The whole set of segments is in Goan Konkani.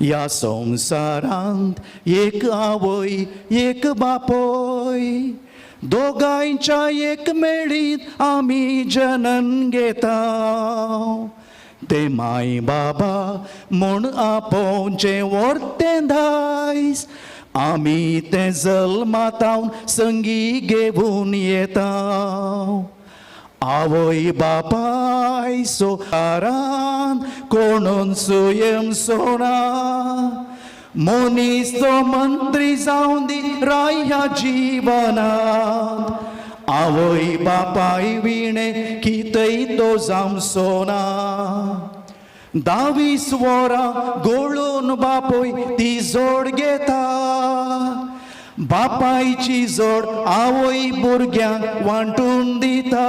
ह्या संवसारांत एक आवय एक बापोय, दोगांयच्या एक मेळीत आमी जनन घेता. ते माय बाबा म्हूण आपोवचें व्हडतें दायज, आमी तें जल्मातावन संगी घेवन येता. आवय बापाय सोरान कोणून सुयम सोना, मनीस तो मंत्री जावन दी राय ह्या जिवनांत, आवय बापाय विणे कितय तो जावचो ना. 22 वरां गळून बापूय ती जोड घेता, बापायची जोड आवय भुरग्यांक वांटून दिता.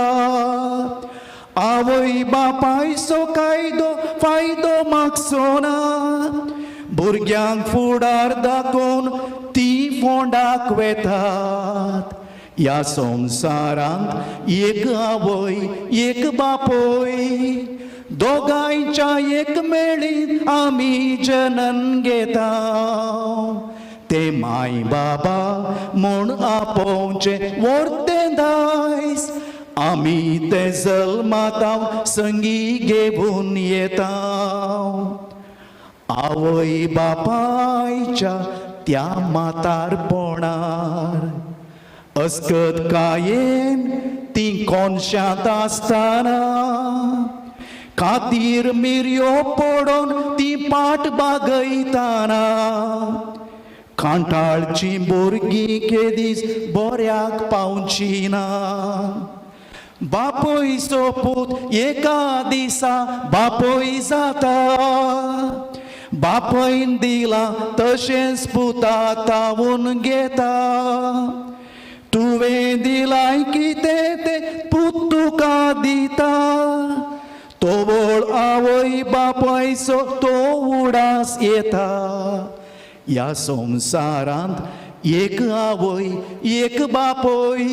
आवय बापायचो कायदो फायदो मागचो ना, भुरग्यांक फुडार दाखोवन ती फोंडाक वेतात. ह्या संवसारांत एक आवय एक बापूय, दोगांयच्या एक मेळीत आमी जनन घेता. ते माय बाबा म्हूण आपोवचें व्हडतें दायज, आमी ते जल्माताव संगी घेवन येता. आवय बापायच्या त्या म्हातारपणार अस्कत कायेन ती कोनशांत आसतना, खातीर मिरयो पडोन ती पाट बागयताना, कांटाळची भुरगीं केदीस बऱ्याक पावची ना. बापूय सोपूत एका दिसा बापूय जाता, बापयन दिला तशेंच पुता तावून घेता. तुवें दिलाय कितें तें पूत तुका दिता, तोवळ आवय बापायचो तो उडास येता. ह्या संवसारांत एक आवय एक बापूय,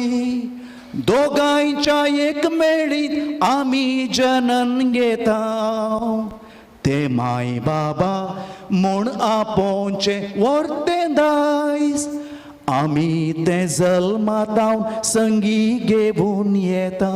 दोगांयच्या एक मेळीत आमी जनन घेता. ते माय बाबा म्हूण आपोवचें व्हडतें दायज, आमी तें जल्मातावन संगी घेवन येता.